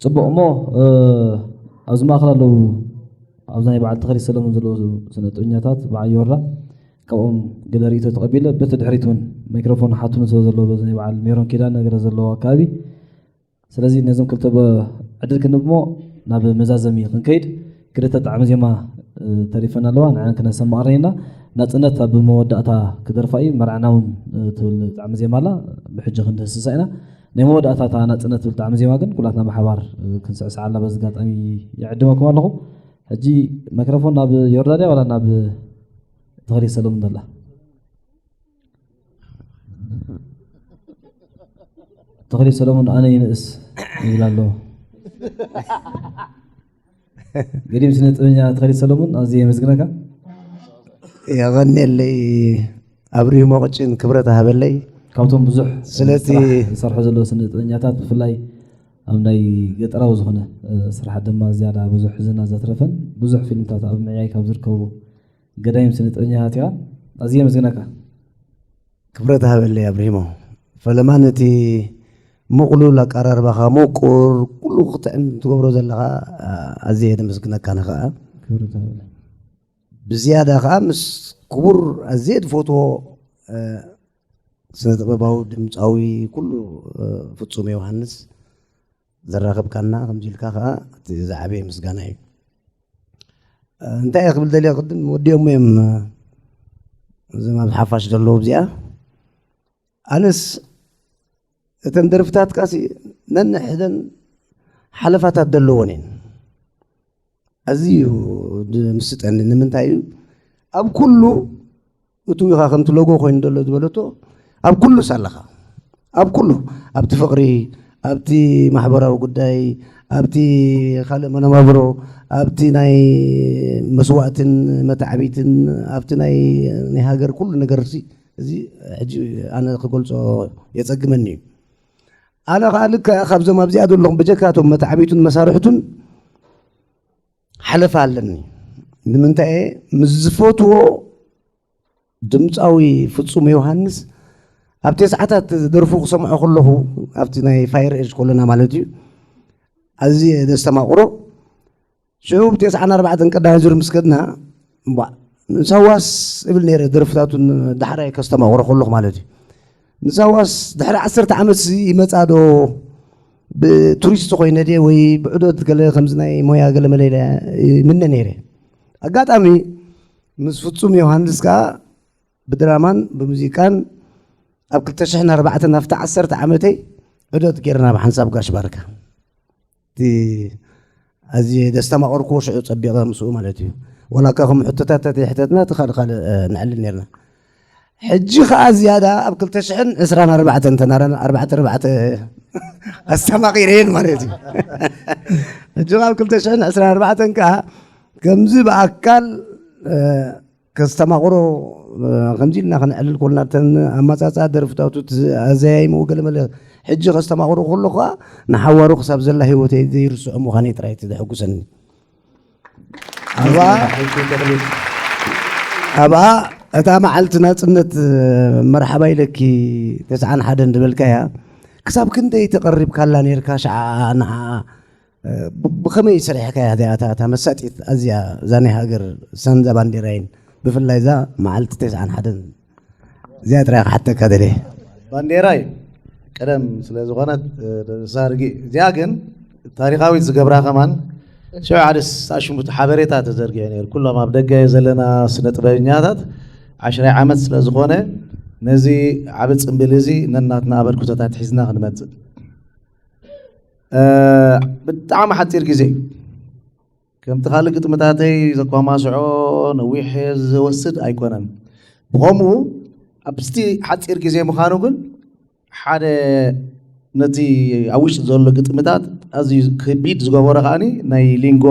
ጽቡቕ እሞ ኣብዚ ማእኸል ኣለዉ ኣብዚ ናይ በዓል ተኸሊ ሰለሙን ዘለዉ ስነ ጥበኛታት በዓል ዮርዳ ካብኦም ገለ ርእይቶ ተቐቢለ በቲ ድሕሪት እውን ማይክሮፎን ሓቱኒ ስለ ዘለዎ በዚ ናይ በዓል ሜሮን ኪዳነ ገለ ዘለዎ ኣካባቢ ስለዚ ነዞም ክልተ ዕድል ክንብ እሞ ናብ መዛዘሚ ክንከይድ ክልተ ጣዕሚ ዜማ ተሪፈን ኣለዋ ንዐን ክነሰማቕረን ኢና ናፅነት ኣብ መወዳእታ ክደርፋ እዩ መርዓና እውን ትብል ጣዕሚ ዜማ ኣላ ብሕጂ ክንድህስሳ ኢና ናይ መወዳእታ እታ ናፅነት ትብል ጣዕሚ ዜማ ግን ኩላትና ብሓባር ክንስዕስዓላ በዚ ኣጋጣሚ ይዕድመኩም ኣለኹ ሕጂ ማይክሮፎን ናብ ዮርዳድያ ዋላ ናብ ተኽሊ ሰለሙን ደላ ተኽሊ ሰለሙን ኣነ ይንእስ ይብል ኣሎ ገዲም ስነ ጥበኛ ተኽሊ ሰለሙን ኣዝየ የመስግነካ የቐንየለይ ኣብሪሁ መቕጭን ክብረት ሃበለይ ካብቶም ብዙሕ ስለቲ ዝሰርሑ ዘለዉ ስነ ጥበኛታት ብፍላይ ኣብ ናይ ገጠራዊ ዝኾነ ስራሕ ድማ ዝያዳ ብዙሕ ዝና ዘትረፈን ብዙሕ ፊልምታት ኣብ ምዕያይ ካብ ዝርከቡ ገዳይም ስነ ጥበኛታት እያ ኣዝየ የመስግነካ ክብረት ሃበለይ ኣብሪሂሞ ፈለማ ነቲ ምቕሉል ኣቀራርባኻ ምቁር ኩሉ ክትዕን ትገብሮ ዘለኻ ኣዝየ የመስግነካ ንኸዓ ብዝያዳ ከዓ ምስ ክቡር ኣዝየ ዝፈትዎ ስነ ጥበባዊ ድምፃዊ ኩሉ ፍፁም ዮሃንስ ዘራኸብካና ከምዚ ኢልካ ከዓ እቲ ዝዓበየ ምስጋና እዩ እንታይ እየ ክብል ደልየ ቅድም ወዲኦም እዮም እዞም ኣብ ሓፋሽ ዘለዉ እዚኣ ኣነስ እተን ደርፍታትካሲ ነንሕደን ሓለፋታት ዘለዎን እየን ኣዝዩ ምስጠኒ ንምንታይ እዩ ኣብ ኩሉ እቱ ኢኻ ከምቲ ሎጎ ኮይኑ ዘሎ ዝበለቶ ኣብ ኩሉስ ኣለኻ ኣብ ኩሉ ኣብቲ ፍቕሪ ኣብቲ ማሕበራዊ ጉዳይ ኣብቲ ካልእ መነባብሮ ኣብቲ ናይ መስዋእትን መታዕቢትን ኣብቲ ናይ ናይ ሃገር ኩሉ ነገር እዚ ሕጂ ኣነ ክገልፆ የፀግመኒ እዩ ኣነ ከዓ ልክዕ ካብዞም ኣብዚኣ ዘለኹም በጀካቶም መታዕቢቱን መሳርሕቱን ሓለፋ ኣለኒ ንምንታይ ምስ ዝፈትዎ ድምፃዊ ፍፁም ዮሃንስ ኣብ ተስዓታት ደርፉ ክሰምዖ ከለኹ ኣብቲ ናይ ፋየር ኤጅ ኮለና ማለት እዩ ኣዝየ ዘስተማቕሮ ሽዑ ብ94 ቀዳማይ ዙር ምስ ከድና ንሳዋስ እብል ነይረ ደርፍታቱን ዳሕራይ ከስተማቕሮ ከለኹ ማለት እዩ ንሳዋስ ድሕሪ ዓሰርተ ዓመት ይመፃ ዶ ብቱሪስት ኮይነ ድየ ወይ ብዑደት ገለ ከምዚ ናይ ሞያ ገለ መለ ኢለ ይምነ ነይረ ኣጋጣሚ ምስ ፍፁም ዮሃንስ ከዓ ብድራማን ብሙዚቃን ኣብ 2004 ናብቲ ዓሰርተ ዓመተይ ዑደት ጌርና ብሓንሳብ ጋሽ ባርካ እቲ ኣዝየ ዘስተማቐርክዎ ሽዑ ፀቢቐ ምስኡ ማለት እዩ ዋላ እካ ከም ሕቶታት ተተይሕተትና እቲ ካልእ ካልእ ንዕልል ነርና ሕጂ ከዓ ዝያዳ ኣብ 2024 እንተናረን 44 ኣስተማቒረየን ማለት እዩ ሕጂ ከዓ ኣብ 2024 ከዓ ከምዚ ብኣካል ከስተማቕሮ ከምዚ ኢልና ክንዕልል ኮልና ተን ኣመፃፅኣ ደርፍታቱ ኣዘያይምኡ ገለ መለ ሕጂ ከስተማቕሮ ከሎ ከዓ ንሓዋሩ ክሳብ ዘላ ህይወተይ ዘይርስዖ ምዃነይ ጥራይ እቲ ዘሐጉሰኒ ኣብኣ ኣብኣ እታ መዓልቲ ናፅነት መርሓባ ኢለኪ ተስዓን ሓደን ዝበልካያ ክሳብ ክንደይ ተቐሪብካላ ነርካ ሸዓ ንዓ ብኸመይ ሰሪሕካያ እዚኣ እታ መሳጢት ኣዝያ እዛ ናይ ሃገር ሰንዛ ባንዴራይን ብፍላይ እዛ መዓልቲ ተስዓን ሓደን እዚኣ ጥራይ ክሓተካ ደልየ ባንዴራይ ቀደም ስለ ዝኾነት ሳርጊ እዚኣ ግን ታሪኻዊት ዝገብራ ከማን ሽዑ ሓደ ሳሽሙት ሓበሬታ ተዘርጊሑ ነይሩ ኩሎም ኣብ ደገ ዘለና ስነ ጥበበኛታት ዓሽራይ ዓመት ስለ ዝኾነ ነዚ ዓቢ ፅምብል እዚ ነናትና ኣበርክቶታት ሒዝና ክንመፅእ ብጣዕሚ ሓፂር ግዜ እዩ ከምቲ ካልእ ግጥምታተይ ዘኳማስዖ ነዊሕ ዝወስድ ኣይኮነን ብኸምኡ ኣብቲ ሓፂር ግዜ ምዃኑ ግን ሓደ ነቲ ኣብ ውሽጢ ዘሎ ግጥምታት ኣዝዩ ከቢድ ዝገበሮ ከዓኒ ናይ ሊንጎ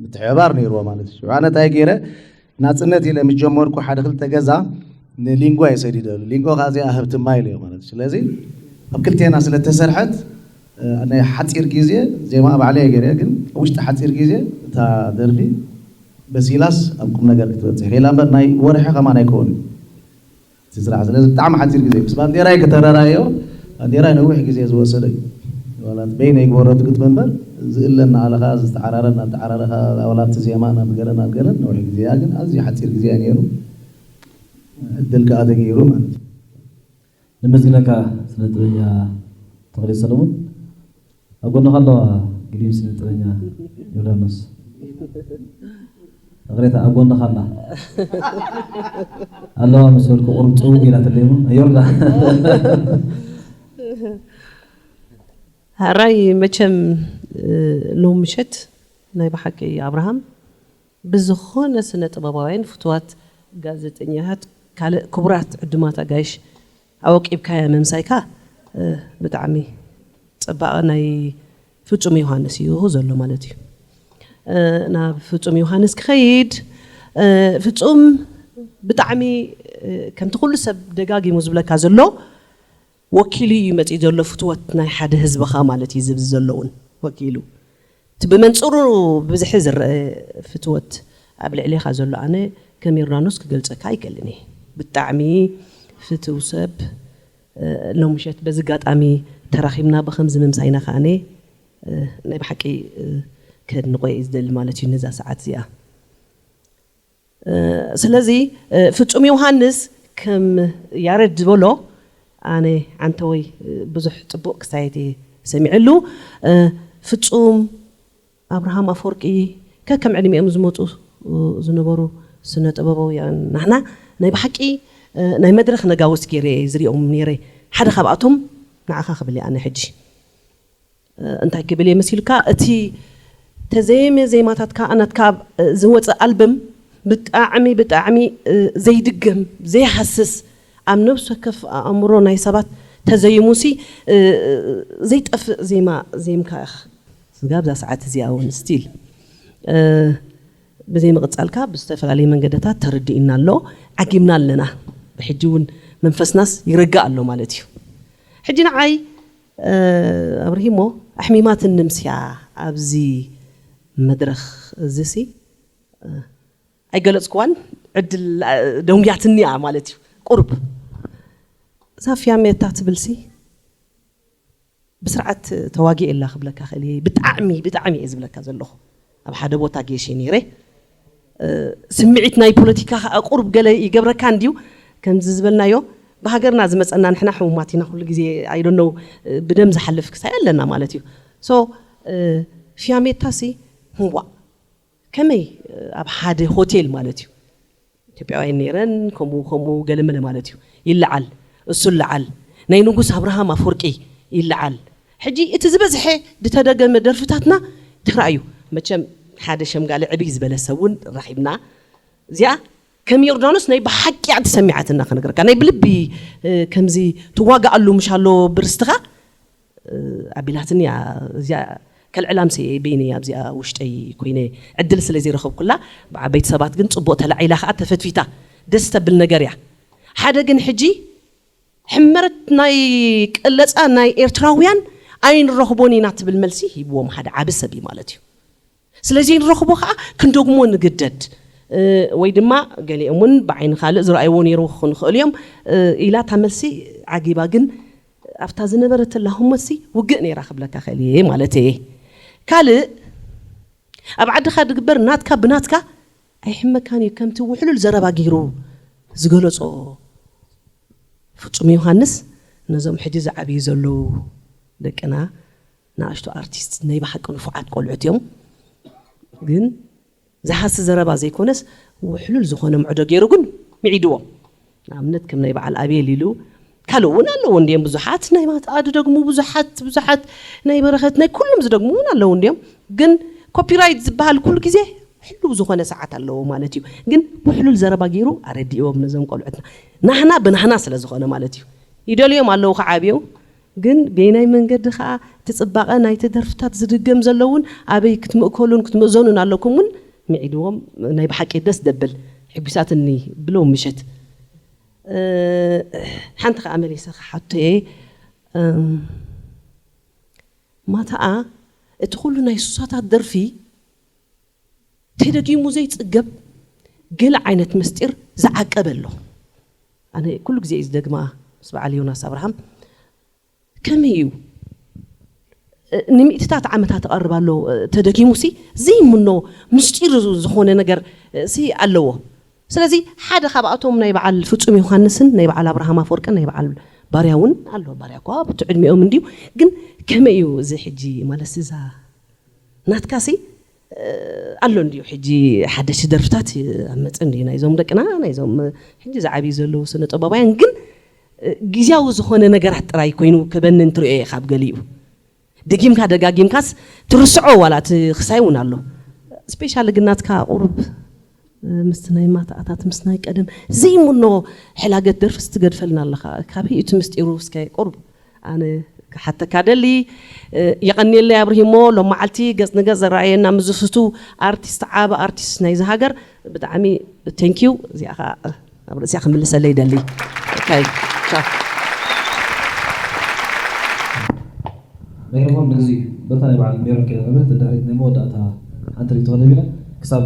ምትሕብባር ነይርዎ ማለት እዩ ኣነ እንታይ ገይረ ናፅነት ኢለ ምስ ጀመርኩ ሓደ ክልተ ገዛ ንሊንጓ እየ ሰዲደሉ። ሊንጓ ከዓ እዚኣ ህብቲ ማይል እየ ማለት እዩ። ስለዚ ኣብ ክልቴና ስለ እተሰርሐት ናይ ሓፂር ግዜ ዜማኣ ባዕለይ እየ ገይረያ፣ ግን ኣብ ውሽጢ ሓፂር ግዜ እታ ደርፊ በሲላስ ኣብ ቁም ነገር ክትበፅሕ ክኢላ እምበር ናይ ወርሒ ከማን ኣይከውንን። እቲ ስራሕ። ስለዚ ብጣዕሚ ሓፂር ግዜ ምስ ባንዴራይ ከተረራዮ፣ ባንዴራይ ነዊሕ ግዜ ዝወሰደ እዩ። ዋላ በይነይ ግበሮ ትግጥም እምበር፣ ዝእለና ኣለኻ ዝተዓራረን እናተዓራረኻ፣ ዋላ ኣብቲ ዜማ ናብ ገለን ኣብ ገለን ነዊሕ ግዜ እያ፣ ግን ኣዝዩ ሓጺር ግዜ እያ ነይሩ። ዕድል ከኣ ተገይሩ ማለት እዩ። ነመስግነካ ስነ ጥበበኛ ተኽለ ሰለሙን። ኣብ ጎንኻ ኣለዋ ግዲም ስነ ጥበበኛ ዮርዳኖስ። እቕሬታ ኣብ ጎንኻ ኣላ። ኣለዋ ምስ በልኩ ቁሩብ ጽውግ ኢላትለይ እሞ፣ ዮርዳ። ሕራይ መቸም፣ እ፣ ሎም ምሸት ናይ ብሓቂ ኣብርሃም ብዝኾነ ስነ ጥበባውያን ፍቱዋት ጋዜጠኛታት ካልእ ክቡራት ዕዱማት ኣጋይሽ ኣወቂብካያ ምምሳይካ፣ እ፣ ብጣዕሚ ጽባቐ ናይ ፍጹም ዮሃንስ እዩ ዘሎ ማለት እዩ። እ፣ ናብ ፍጹም ዮሃንስ ክኸይድ፣ እ፣ ፍጹም ብጣዕሚ፣ እ፣ ከምቲ ኩሉ ሰብ ደጋጊሙ ዝብለካ ዘሎ ወኪሉ እዩ መጺኡ ዘሎ ፍትወት ናይ ሓደ ህዝብኻ ማለት እዩ ዝብል ዘሎ እውን ወኪሉ። እቲ ብመንጽሩ ብብዝሒ ዝረአ ፍትወት ኣብ ልዕሌኻ ዘሎ ኣነ ከም ዮርዳኖስ ክገልጸካ ኣይክእልን እየ። ብጣዕሚ ፍትው ሰብ፣ እ፣ ሎም ምሸት በዚ ኣጋጣሚ ተራኺብና ብኸምዚ ምምሳይና ከኣነ፣ እ፣ ናይ ብሓቂ፣ እ፣ ከድንቖ እየ ዝደሊ ማለት እዩ ነዛ ሰዓት እዚኣ። እ፣ ስለዚ፣ እ፣ ፍጹም ዮሃንስ ከም ያሬድ ዝበሎ ኣነ ዓንተወይ፣ እ፣ ብዙሕ ጽቡቕ ክስታየት እየ ሰሚዐሉ። እ፣ ፍጹም ኣብርሃም ኣፈወርቂ ከከም ዕድሚኦም ዝመጹ፣ እ፣ ዝነበሩ ስነ ጥበባውያን ናህና ናይ ብሓቂ፣ እ፣ ናይ መድረኽ ነጋውስ ገይረ እየ ዝሪኦም ነይረ። ሓደ ካብኣቶም ንዓኻ ክብል እየ ኣነ ሕጂ። እ፣ እንታይ ክብል እየ መሲልካ፣ እቲ ተዘየመ ዜማታትካ ናትካ ዝወፀ ኣልበም ብጣዕሚ ብጣዕሚ፣ እ፣ ዘይድገም ዘይሃስስ ኣብ ነብሲ ወከፍ ኣእምሮ ናይ ሰባት ተዘይሙሲ፣ እ፣ ዘይጠፍእ ዜማ ዜምካ ኢኻ። ስጋብ እዛ ሰዓት እዚኣ እውን ስቲል፣ እ፣ ብዘይ ምቕጻልካ ብዝተፈላለየ መንገድታት ተረዲእና ኣሎ፣ ዓጊብና ኣለና። ብሕጂ እውን መንፈስናስ ይረጋእ ኣሎ ማለት እዩ። ሕጂ ንዓይ፣ እ፣ ኣብርሂሞ ኣሕሚማትኒ ምስያ ኣብዚ መድረኽ እዚሲ፣ እ፣ ኣይገለጽክዋን፣ ዕድል፣ እ፣ ደንጉያትኒ እያ ማለት እዩ። ቁርብ እዛ ፍያሜታ ትብልሲ ብስርዓት ተዋጊኤ እላ ክብለካ ክእል እየ። ብጣዕሚ ብጣዕሚ እየ ዝብለካ ዘለኹ። ኣብ ሓደ ቦታ ጌሽ ነይረ። እ፣ ስምዒት ናይ ፖለቲካ ከኣ ቁሩብ ገለ ይገብረካ እንድዩ። ከምዚ ዝበልናዮ ብሃገርና ዝመጸና ንሕና ሕሙማት ኢና ኩሉ ግዜ። I don't know፣ እ፣ ብደም ዝሓልፍ ክሳይ ኣለና ማለት እዩ። So፣ እ፣ ፊያሜታሲ ህዋ ከመይ፣ እ፣ ኣብ ሓደ ሆቴል ማለት እዩ ኢትዮጵያውያን ነይረን፣ ከምኡ ከምኡ ገለመለ ማለት እዩ። ይለዓል፣ እሱ ይለዓል፣ ናይ ንጉስ ኣብርሃም ኣፈወርቂ ይለዓል። ሕጂ እቲ ዝበዝሐ ዝተደገመ ደርፍታትና ተራእዩ። መቸም ሓደ ሸምጋሊ ዕብይ ዝበለ ሰብ እውን ራኺብና። እዚኣ ከም ዮርዳኖስ ናይ ብሓቂ እያ ተሰሚዓትና ክነግረካ። ናይ ብልቢ፣ እ፣ ከምዚ ትዋጋኣሉ ምሽ ኣሎ ብርስትኻ፣ እ፣ ኣቢላትኒ እያ። እዚኣ ከልዕላ ምስ እየ በይነይ ኣብዚኣ ውሽጠይ ኮይነ ዕድል ስለ ዘይረኸብኩላ፣ ብዓበይቲ ሰባት ግን ጽቡቕ ተላዒላ ከኣ ተፈትፊታ። ደስ ተብል ነገር እያ። ሓደ ግን ሕጂ ሕመረት ናይ ቅለጻ ናይ ኤርትራውያን ኣይንረኽቦን ኢና ትብል መልሲ ሂብዎም ሓደ ዓቢ ሰብ እዩ ማለት እዩ። ስለዚ ንረኽቦ ከኣ ክንደግሞ ንግደድ። እ፣ ወይ ድማ ገሊኦም እውን ብዓይኒ ካልእ ዝረኣይዎ ነይሩ ክኾኑ ይኽእሉ እዮም። እ፣ ኢላ እታ መልሲ ዓጊባ፣ ግን ኣብታ ዝነበረት ላህሞሲ ውግእ ነይራ ክብለካ ክእል እየ ማለት እየ። ካልእ ኣብ ዓድኻ ድግበር ናትካ ብናትካ ኣይሕመካን እዩ፣ ከምቲ ውሕሉል ዘረባ ገይሩ ዝገለጾ ፍጹም ዮሃንስ ነዞም ሕጂ ዝዓብዩ ዘለዉ ደቅና ንኣሽቱ ኣርቲስት ናይ ብሓቂ ንፉዓት ቆልዑት እዮም። ግን ዝሃሲ ዘረባ ዘይኮነስ ውሕሉል ዝኾነ ምዕዶ ገይሩ ግን ምዒድዎም። ንኣብነት ከም ናይ በዓል ኣቤል ኢሉ ካልእ እውን ኣለዉ እንድዮም ብዙሓት ናይ ማትኣ ዝደግሙ ብዙሓት ብዙሓት ናይ በረኸት ናይ ኩሎም ዝደግሙ እውን ኣለዉ እንድዮም። ግን ኮፒራይት ዝበሃል ኩሉ ግዜ ሕሉው ዝኾነ ሰዓት ኣለዎ ማለት እዩ። ግን ውሕሉል ዘረባ ገይሩ ኣረዲእዎም ነዞም ቆልዑትና ናህና ብናህና ስለ ዝኾነ ማለት እዩ። ይደልዮም ኣለዉ ክዓብዩ ግን በየናይ መንገዲ ከኣ እቲ ጽባቐ ናይቲ ደርፍታት ዝድገም ዘሎ እውን ኣበይ ክትምእከሉን ክትምእዘኑን ኣለኩም እውን ምዒድዎም። ናይ ብሓቂ ደስ ደብል ሕጒሳትኒ ብሎም ምሸት። እ፣ ሓንቲ ከኣ መሊሰ ክሓቶ እየ። እም፣ ማታኣ እቲ ኩሉ ናይ ሱሳታት ደርፊ ተደጊሙ ዘይጽገብ ገለ ዓይነት ምስጢር ዝዓቀበ ኣሎ። ኣነ ኩሉ ግዜ እዩ ዝደግማ ምስ በዓል ዮናስ ኣብርሃም። ከመይ እዩ እ፣ ንሚእትታት ዓመታት ይቐርብ ኣሎ። እ፣ ተደጊሙሲ ዘይምኖ ምስጢር ዝኾነ ነገር፣ እ፣ ሲ ኣለዎ። ስለዚ ሓደ ካብኣቶም ናይ በዓል ፍጹም ዮሃንስን ናይ በዓል ኣብርሃም ኣፈወርቅን ናይ በዓል ባርያ እውን ኣሎ። ባርያ እኳ ኣብቲ ዕድሚኦም እንድዩ፣ ግን ከመይ እዩ እዚ ሕጂ ማለት እዛ ናትካሲ፣ እ፣ ኣሎ እንድዩ ሕጂ ሓደሽቲ ደርፍታት ኣብ መጽእ እንድዩ ናይዞም ደቅና ናይዞም ሕጂ ዝዓብዩ ዘለዉ ስነ ጥበባውያን፣ ግን፣ እ፣ ግዝያዊ ዝኾነ ነገራት ጥራይ ኮይኑ ከበኒ እንትርእዮ እየ ካብ ገሊኡ። ደጊምካ ደጋጊምካስ ትርስዖ ዋላ እቲ ክሳይ እውን ኣሎ። ስፔሻሊ ግን ናትካ ቁሩብ፣ እ፣ ምስቲ ናይ ማታኣታት ምስ ናይ ቀደም ዘይምኖ ሕላገት ደርፍስ ትገድፈልና ኣለኻ። ካበይ እቲ ምስጢሩ እስከ ቁሩብ ኣነ ክሓተካ ደሊ። እ፣ የቐንየለይ ኣብርሂሞ፣ ሎም መዓልቲ ገጽ ንገጽ ዘረኣየና ምስ ዝፍቱ ኣርቲስት፣ ዓቢ ኣርቲስት ናይዚ ሃገር ብጣዕሚ ቴንኪዩ። እዚኣ ኸኣ ኣብ ርእሲኣ ክምልሰለይ ይደሊ። ኦኬ፣ ቻው። ማይክሮፎን ንግዜ በታ ናይ በዓል ሜሮን ኪዳነ ምሕረት ድሕሪት ናይ መወዳእታ ሓንቲ ርእይቶ ክህብ ኢና። ክሳብ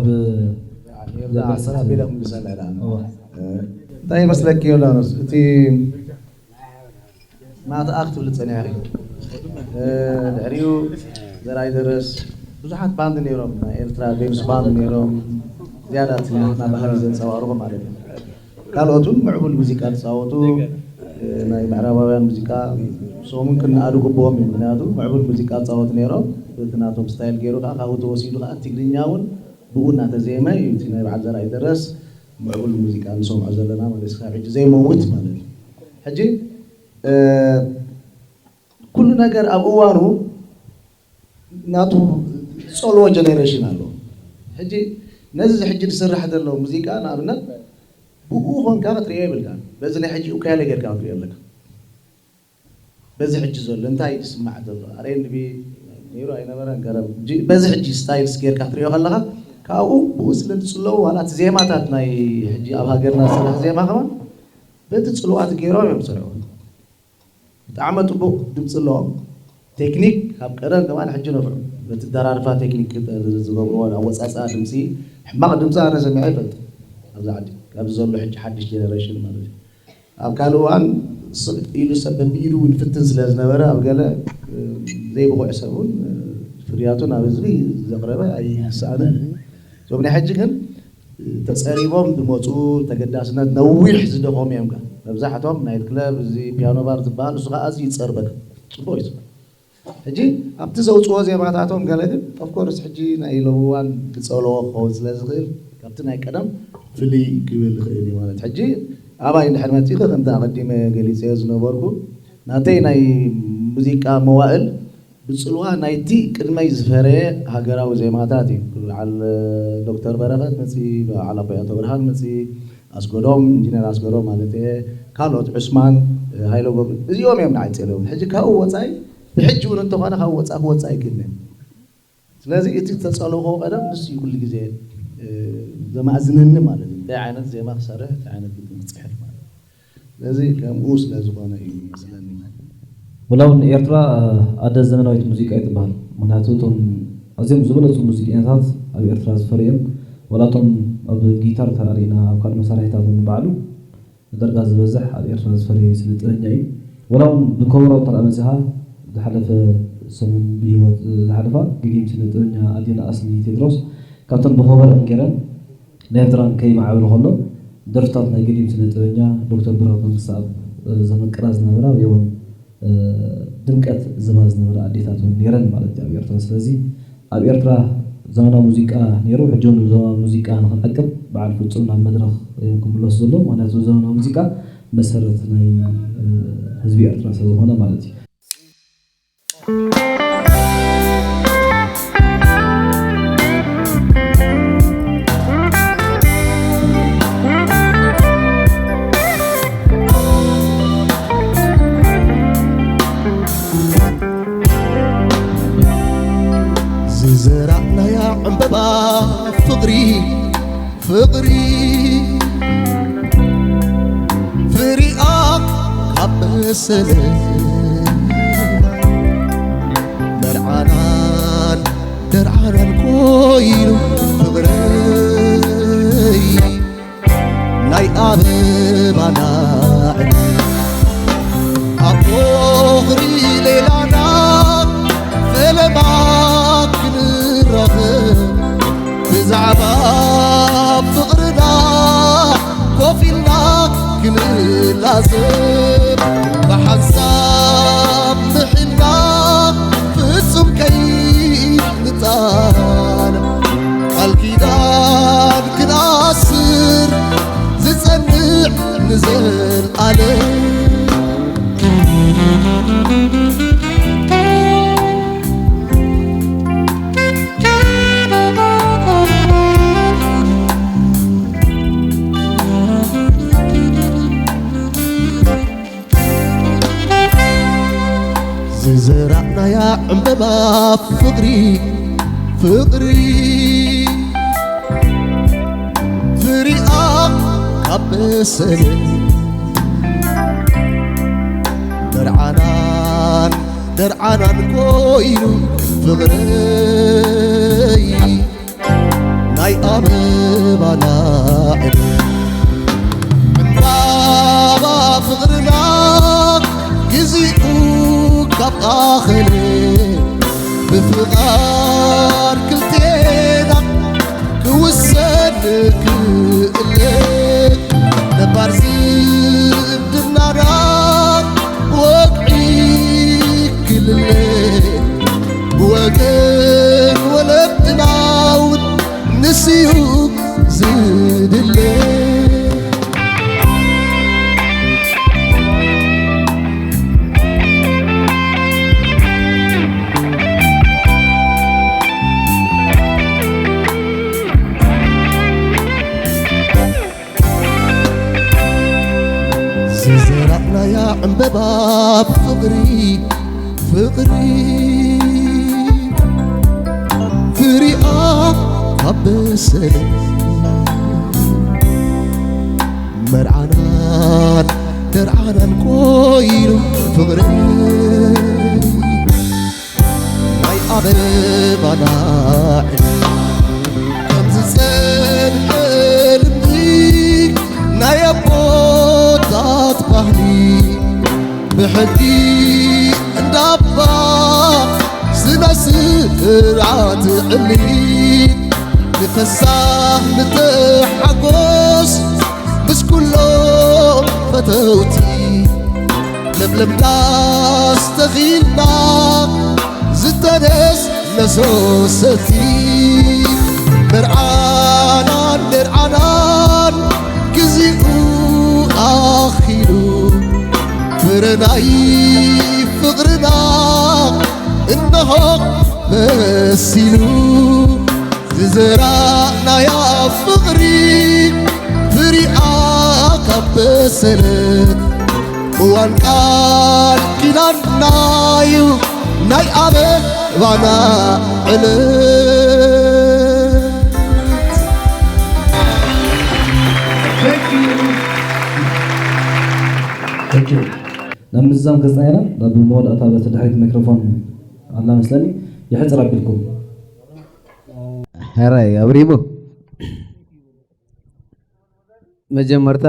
ኣሰራ ቢለ ክምልሰላ ኢላ። እወ። እንታይ ይመስለኪ ዮርዳኖስ፣ እቲ ማእተኣ ክትብሊ ጸኒሕኺ፣ እ፣ ድሕሪኡ ዘርኣይ ደረስ፣ ብዙሓት ባንድ ነይሮም፣ ናይ ኤርትራ ዴምስ ባንድ ነይሮም፣ ዝያዳ እቲ ናትና ባህሊ ዘንጸባርቑ ማለት እዩ። ካልኦት እውን ምዕቡል ሙዚቃ ዝጻወቱ፣ እ፣ ናይ ምዕራባውያን ሙዚቃ፣ ንሶም እውን ክንኣዱ ግብኦም እዩ። ምክንያቱ ምዕቡል ሙዚቃ ዝጻወቱ ነይሮም፣ በቲ ናቶም ስታይል ገይሩ ከዓ ካብኡ ተወሲዱ ከዓ ትግርኛ እውን ብኡ እናተዜመ እዩ እቲ ናይ በዓል ዘርኣይ ደረስ ምዕቡል ሙዚቃ ንሰምዖ ዘለና ማለት እዩ። ክሳብ ሕጂ ዘይመውት ማለት እዩ። ሕጂ፣ እ፣ ኩሉ ነገር ኣብ እዋኑ ናቱ ዝጸልዎ ጀነሬሽን ኣሎ። ሕጂ ነዚ ሕጂ ዝስራሕ ዘሎ ሙዚቃ ንኣብነት ብኡ ኮንካ ክትርእዮ የብልካን። በዚ ናይ ሕጂ ኡካያለ ጌርካ ክትርእዮ ኣለካ። በዚ ሕጂ ዘሎ እንታይ ዝስማዕ ዘሎ ኣርኤንቢ ነይሩ ኣይነበረን ገረብ። ሕጂ በዚ ሕጂ ስታይልስ ጌርካ ክትርእዮ ከለኻ ካብኡ ብኡ ስለ ዝጽለዉ ዋላ እቲ ዜማታት ናይ ሕጂ ኣብ ሃገርና ዝስራሕ ዜማ ከማን በቲ ጽልዋት ገይሮም እዮም ዝሰርሕዎ። ብጣዕሚ ጽቡቕ ድምፂ ኣለዎም። ቴክኒክ ካብ ቀደም ከማን ሕጂ ነፍዑ። በቲ ኣደራርፋ ቴክኒክ ዝገብርዎ ኣወፃፅኣ ድምፂ ሕማቕ ድምፂ ኣነ ሰሚዐ ይፈልጥ ኣብዚ ዓዲ ካብዚ ዘሎ ሕጂ ሓድሽ ጀነሬሽን ማለት እዩ። ኣብ ካልእ እዋን ስቕ ኢሉ ሰብ በቢኢዱ እውን ፍትን ስለ ዝነበረ ኣብ ገለ ዘይብቑዕ ሰብ እውን ፍርያቱ ናብ ህዝቢ ዘቕረበ ኣይስኣንን እዩ። እዞም ናይ ሕጂ ግን ተፀሪቦም ዝመፁ ተገዳስነት ነዊሕ ዝደኸሙ እዮም። መብዛሕቶም ናይት ክለብ እዚ ፒያኖ ባር ዝበሃል እሱ ከዓ ኣዝዩ ይፀርበክ ፅቡቅ እዩ። ሕጂ ኣብቲ ዘውፅዎ ዜማታቶም ገለ ግን ኦፍኮርስ ሕጂ ናይ ሎሚ እዋን ዝፀለዎ ክኸውን ስለ ዝኽእል ካብቲ ናይ ቀደም ፍልይ ክብል ይኽእል እዩ ማለት ሕጂ ኣባይ እንድሕር መፂእኺ ከምቲ ኣቐዲመ ገሊፀዮ ዝነበርኩ ናተይ ናይ ሙዚቃ መዋእል ብፅልዋ ናይቲ ቅድመይ ዝፈረየ ሃገራዊ ዜማታት እዩ። በዓል ዶክተር በረኸት መፂ፣ በዓል ኣቦይ ኣቶ ብርሃን መፂ፣ ኣስገዶም፣ ኢንጂነር ኣስገዶም ማለት እየ፣ ካልኦት ዑስማን፣ ሃይለ ገብሩ፣ እዚኦም እዮም ንዓይ ፀልዮም። ሕጂ ካብኡ ወፃኢ ብሕጂ እውን እንተኾነ ካብኡ ወፃኢ ክወፅእ ኣይክእልን እየ። ስለዚ እቲ ዝተፀለኹዎ ቀደም ንሱ እዩ ኩሉ ግዜ ዘማእዝነኒ ማለት እዩ። እንታይ ዓይነት ዜማ ክሰርሕ፣ እንታይ ዓይነት ግጥሚ ክፅሕፍ ማለት እዩ። ስለዚ ከምኡ ስለ ዝኾነ እዩ ይመስለኒ። ወላ እውን ኤርትራ ኣደ ዘመናዊት ሙዚቃ እያ ትበሃል። ምክንያቱ እቶም ኣዝዮም ዝበለፁ ሙዚቀኛታት ኣብ ኤርትራ ዝፈርዩ እዮም። ወላ እቶም ኣብ ጊታር ተራእሪና ኣብ ካልእ መሳርሒታት እውን ባዕሉ ንደርጋ ዝበዝሕ ኣብ ኤርትራ ዝፈርዩ ስነ ጥበበኛ እዩ። ወላ እውን ብከበሮ እንተ ደኣ መጺኻ ዝሓለፈ ሰሙን ብህይወት ዝሓለፋ ገጊም ስነ ጥበበኛ ኣዴና ኣስሊ ቴድሮስ ካብተን ብኸበሮአን ገይረን ናይ ኤርትራን ከይማዕበለ ከሎ ደርፍታት ናይ ገዲም ስነ ጥበበኛ ዶክተር ብርሃን መንግስተኣብ ዘመቅራ ዝነበራ ወይ እውን ድምቀት ዝባ ዝነበራ ኣዴታት እውን ነይረን ማለት እዩ ኣብ ኤርትራ። ስለዚ ኣብ ኤርትራ ዘመናዊ ሙዚቃ ነይሩ፣ ሕጂ እውን ዘመናዊ ሙዚቃ ንክንዕቅብ በዓል ፍጹም ናብ መድረኽ እዮም ክምለሱ ዘለዉ። ምክንያቱ ዘመናዊ ሙዚቃ መሰረት ናይ ህዝቢ ኤርትራ ስለዝኾነ ማለት እዩ። ዝዘራእናያ ዕምበባ ፍቕሪ ፍቕሪ ፍሪኣ ካብ በሰለ መርዓናን ደርዓናን ኮይኑ ፍቕረይ ናይ ኣበባና ዕለት ኣብ ቦኽሪ ሌላና ብዛዕባ ፍቕርና ኮፍ ኢልና ክንላዘብ፣ ብሓንሳብ ምሒልና ፍጹም ከይንጣለም፣ ቃል ኪዳን ክንኣስር ዝጸንዕ ንዘልኣለም። ዝዘራእናያ ዕምበባ ፍቕሪ፣ ፍቕሪ፣ ፍሪኣ ካብ በሰለ፣ ደርዓናን ደርዓናን ኮይኑ ፍቕረይ፣ ናይ ኣበባና ዕድል። ዕምባባ ፍቕርና ግዚኡ ካብ ኣኸለ፣ ብፍቓድ ክልቴና ክውሰን ክእለ፣ ነባር ዝምድናና ብወግዒ ክልለ፣ ብወገን ወለድና እውን ንስዩ ዝድለ። ዝዘራእናያ ዕምበባ ፍቕሪ፣ ፍቕሪ፣ ፍሪኣ ካብ በሰለ፣ መርዓናን ደርዓናን ኮይኑ ፍቕሪ፣ ናይ ኣበባና ዕድል። ከም ዝጸንሐ ልምዲ ናይ ኣቦታት ባህሊ፣ ብሕጊ እንዳባ ስነ ስርዓት ዕሊ፣ ንፈሳህ ንተሓጎስ ምስ ኩሎም ፈተውቲ፣ ለምለም ዳስ ተኺልና ዝተነስ ነሶሰቲ፣ መርዓናን ደርዓናን ግዚኡ ኣኺሉ፣ ፍረ ናይ ፍቕርና እነሆ መሲሉ። ዝዘራእናያ ፍቕሪ ፍሪኣ ካብ በሰለት፣ እዋን ቃል ኪዳንናዩ ናይ ኣበባና ዕለት። ናብ ምዝዛም ገጽና ኢና። ናብ መወዳእታ በቲ ድሕሪት ማይክሮፎን ኣላ መስለኒ። ይሕጽር ኣቢልኩም። ሕራይ ኣብሪሞ፣ መጀመርታ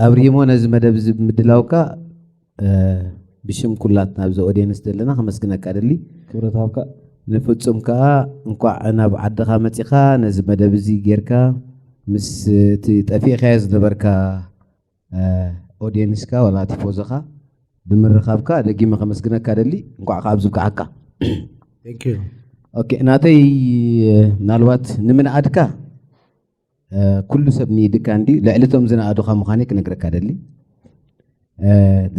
ኣብሪሞ ነዚ መደብ እዚ ብምድላውካ ብሽም ኩላትና ኣብዚ ኦድየንስ ዘለና ከመስግነካ ደሊ። ክብረት ሃብካ። ንፍጹም ከኣ እንኳዕ ናብ ዓድኻ መጺኻ ነዚ መደብ እዚ ጌርካ ምስ እቲ ጠፊእካዮ ዝነበርካ ኦድየንስካ ዋላ ቲፎዞኻ ብምርኻብካ ደጊመ ከመስግነካ ደሊ። እንኳዕ ከኣ ኣብዚ ብቅዓካ። Thank you። ኦኬ፣ ናተይ ምናልባት ንምንኣድካ ኩሉ ሰብ ንኢድካ እንዲ ልዕሊ እቶም ዝነኣዱኻ ምዃነይ ክነግረካ ደሊ።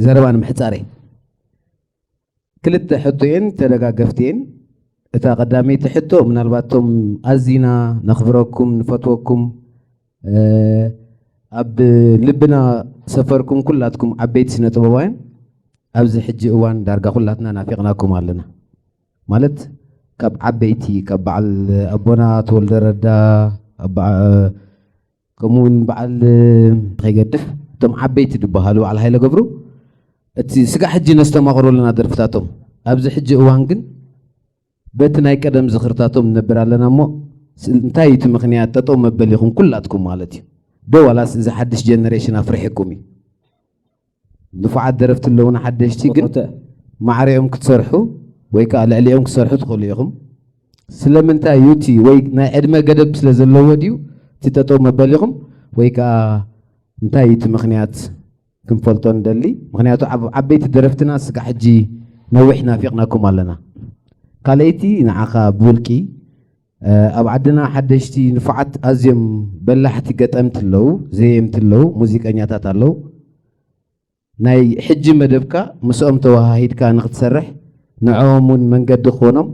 ዘረባ ንምሕጻረይ ክልተ ሕቶ እየን፣ ተደጋገፍቲ እየን። እታ ቀዳመይቲ ሕቶ ምናልባት እቶም ኣዚና ነኽብረኩም ንፈትወኩም ኣብ ልብና ሰፈርኩም ኩላትኩም ዓበይቲ ስነ ጥበባውያን ኣብዚ ሕጂ እዋን ዳርጋ ኩላትና ናፊቕናኩም ኣለና። ማለት ካብ ዓበይቲ ካብ በዓል ኣቦና ተወልደ ረዳ ከምኡ እውን በዓል ከይገድፍ እቶም ዓበይቲ ዝበሃሉ በዓል ሃይለ ገብሩ እቲ ስጋዕ ሕጂ ነስተማቕሮ ኣለና ደርፍታቶም ኣብዚ ሕጂ እዋን ግን በቲ ናይ ቀደም ዝኽርታቶም ንነብር ኣለና እሞ እንታይ እዩ እቲ ምኽንያት ጠጠው መበሊኹም ኩላትኩም ማለት እዩ ዶ ዋላስ እዚ ሓድሽ ጀነሬሽን ኣፍሪሕኩም እዩ ንፉዓት ደረፍቲ ኣለውና ሓደሽቲ ግን ማዕሪኦም ክትሰርሑ ወይ ከዓ ልዕሊኦም ክትሰርሑ ትኽእሉ ኢኹም ስለምንታይ እዩ እቲ ወይ ናይ ዕድመ ገደብ ስለ ዘለዎ ድዩ እቲ ጠጠው መበሊኹም ወይ ከዓ እንታይ እዩ እቲ ምኽንያት ክንፈልጦ ንደሊ? ምኽንያቱ ኣብ ዓበይቲ ደረፍትና ስጋዕ ሕጂ ነዊሕ ናፊቕናኩም ኣለና። ካልኣይቲ ንዓኻ ብውልቂ ኣብ ዓድና ሓደሽቲ ንፉዓት ኣዝዮም በላሕቲ ገጠምቲ ኣለዉ፣ ዘየምቲ ኣለዉ፣ ሙዚቀኛታት ኣለዉ። ናይ ሕጂ መደብካ ምስኦም ተወሃሂድካ ንክትሰርሕ ንዕኦም እውን መንገዲ ክኾኖም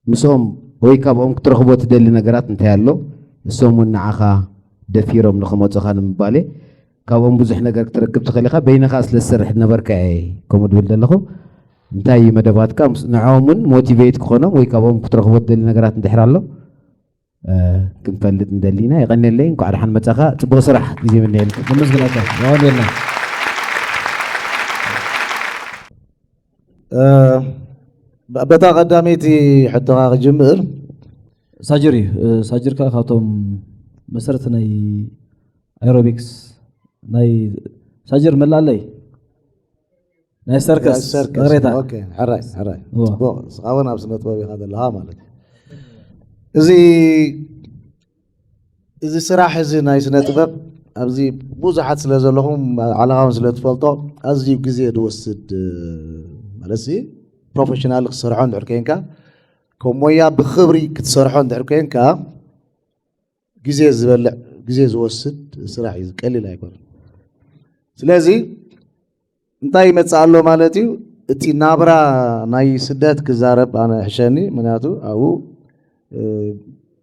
ምስኦም ወይ ካብኦም ክትረኽቦ ትደሊ ነገራት እንታይ ኣሎ እሶም እውን ንዓኻ ደፊሮም ንክመፁኻ ንምባል እየ። ካብኦም ብዙሕ ነገር ክትረክብ ትኽእል ኢኻ። በይንኻ ስለ ዝሰርሕ ዝነበርካ እየ ከምኡ ድብል ዘለኹ። እንታይ እዩ መደባትካ ንዕኦም እውን ሞቲቬት ክኾኖም ወይ ካብኦም ክትረኽቦ ትደሊ ነገራት እንድሕር ኣሎ ክንፈልጥ ንደሊና። የቐንየለይ። እንኳዕ ደሓን መጻኻ። ጽቡቕ ስራሕ። ግዜ ምንየልኩም። ነመስግናካ። የቐንየልና። በታ ቀዳመይቲ ሕቶኻ ክጅምር። ሳጅር እዩ። ሳጅር ከዓ ካብቶም መሰረት ናይ ኣሮቢክስ ናይ ሳጅር መላለይ ናይ ሰርከስ ሬታ ሕራይ ሕራይ። ጽቡቕ። ንስኻ እውን ኣብ ስነ ጥበብ ኢኻ ዘለኻ ማለት እዩ። እዚ እዚ ስራሕ እዚ ናይ ስነ ጥበብ ኣብዚ ብዙሓት ስለ ዘለኹም ዓለኻ እውን ስለ ትፈልጦ ኣዝዩ ግዜ ዝወስድ ማለት ሲ ፕሮፌሽናል ክትሰርሖ እንድሕር ኮይንካ ከም ሞያ ብኽብሪ ክትሰርሖ እንድሕር ኮይንካ ግዜ ዝበልዕ ግዜ ዝወስድ ስራሕ እዩ፣ ቀሊል ኣይኮነን። ስለዚ እንታይ ይመፅእ ኣሎ ማለት እዩ? እቲ ናብራ ናይ ስደት ክዛረብ ኣነ ሕሸኒ፣ ምክንያቱ ኣብኡ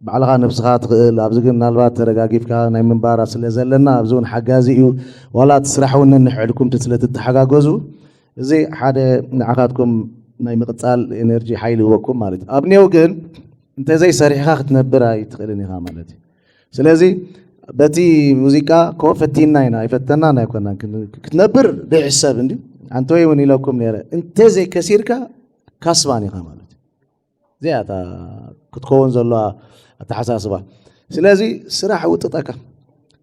ባዕልኻ ነብስኻ ትኽእል ኣብዚ ግን ምናልባት ተረጋጊፍካ ናይ ምንባር ስለ ዘለና ኣብዚ እውን ሓጋዚ እዩ። ዋላ እቲ ስራሕ እውን ነንሕድኩም ስለ ትተሓጋገዙ እዚ ሓደ ንዓኻትኩም ናይ ምቕፃል ኤነርጂ ሓይሊ ይህበኩም ማለት እዩ። ኣብ ኔው ግን እንተዘይ ሰሪሕኻ ክትነብር ኣይትኽእልን ኢኻ ማለት እዩ። ስለዚ በቲ ሙዚቃ ኮ ፈቲና ኢና ኣይፈተናን ኣይኮናን ክትነብር ዘይሕሰብ እንዲ ኣንተወይ እውን ኢለኩም ነረ እንተዘይ ከሲርካ ካስባን ኢኻ ማለት እዩ። እዚኣ ክትከውን ዘለዋ ኣተሓሳስባ። ስለዚ ስራሕ ውጥጠካ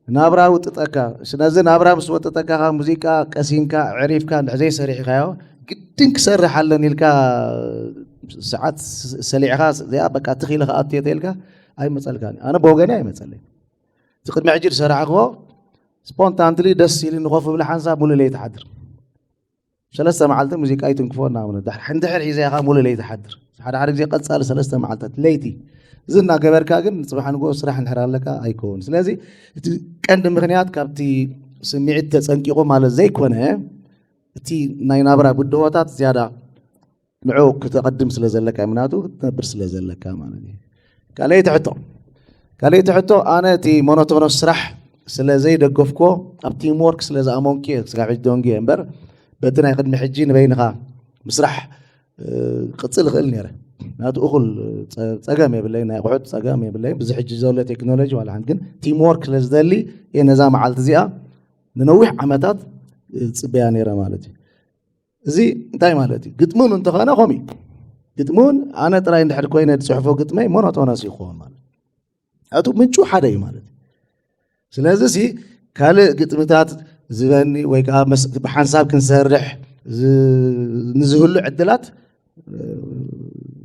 ናብራ ውጥጠካ። ስለዚ ናብራ ምስ ወጥጠካ ሙዚቃ ቀሲንካ ዕሪፍካ እንድሕር ዘይሰሪሕካዮ ግድን ክሰርሕ ኣለን ኢልካ ሰዓት ሰሊዕኻ እዚኣ በቃ ትኺለ ከኣትዮ ተልካ ኣይመፀልካን። ኣነ ብወገነ ኣይመፀለይ። እቲ ቅድሚ ሕጂ ዝሰራሕክዎ ስፖንታንትሊ ደስ ኢሉ ንኮፍ ብለ ሓንሳብ ሙሉ ለይቲ ሓድር ሰለስተ መዓልቲ ሙዚቃ ይትንክፎ እናበለ ድሕር ሕንድሕር ሒዘ ኢኻ ሙሉ ለይቲ ሓድር ሓደ ሓደ ግዜ ቀፃሊ ሰለስተ መዓልታት ለይቲ እዚ እናገበርካ ግን ፅባሕ ንግሆ ስራሕ እንድሕር ኣለካ ኣይከውን። ስለዚ እቲ ቀንዲ ምክንያት ካብቲ ስምዒት ተፀንቂቑ ማለት ዘይኮነ እቲ ናይ ናብራ ብድሆታት ዝያዳ ንዑ ክተቐድም ስለ ዘለካ ምክንያቱ ክትነብር ስለ ዘለካ ማለት እዩ። ካልኣይቲ ሕቶ ካልኣይቲ ሕቶ ኣነ እቲ ሞኖቶኖስ ስራሕ ስለ ዘይደገፍኮ ኣብ ቲም ወርክ ስለ ዝኣመንኩ እየ ስጋብ ሕጂ ደንጉየ እምበር በቲ ናይ ቅድሚ ሕጂ ንበይንኻ ምስራሕ ቅፅል ይኽእል ነይረ ምክንያቱ እኹል ፀገም የብለይ ናይ ኣቑሑት ፀገም የብለይ ብዚ ሕጂ ዘሎ ቴክኖሎጂ ዋላ ሓንቲ ግን ቲም ወርክ ስለ ዝደሊ እየ ነዛ መዓልቲ እዚኣ ንነዊሕ ዓመታት ፅበያ ነይረ ማለት እዩ። እዚ እንታይ ማለት እዩ? ግጥሚ እውን እንተኾነ ከምኡ እዩ። ግጥሚ እውን ኣነ ጥራይ እንድሕር ኮይነ ዝፅሕፎ ግጥመይ ሞኖቶነስ ይኸውን ማለት እዩ። ኣቱ ምንጩ ሓደ እዩ ማለት እዩ። ስለዚ ሲ ካልእ ግጥምታት ዝበኒ ወይ ከዓ ብሓንሳብ ክንሰርሕ ንዝህሉ ዕድላት